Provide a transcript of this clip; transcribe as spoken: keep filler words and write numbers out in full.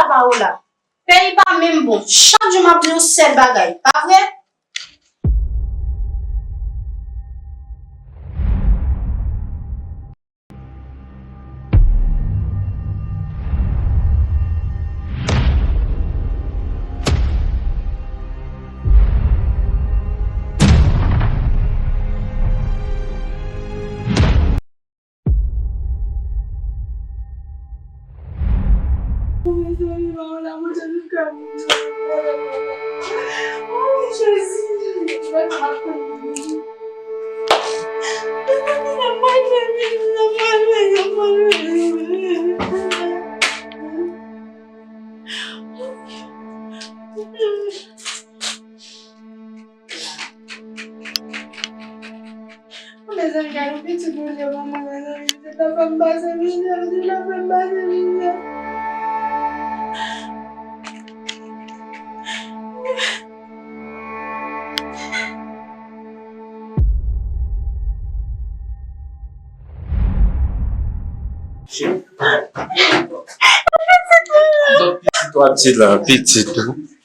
pa ou la. Peyi pa menm bon. Chak jou m ap di yon sèl bagay, pa vre? Mezanmi, gade yon pitit moun yo ban mwen, mezanmi. Pitit la fè m pase mizè, pitit la fè m pase mizè. Donk, pitit w ap di la, pitit ou.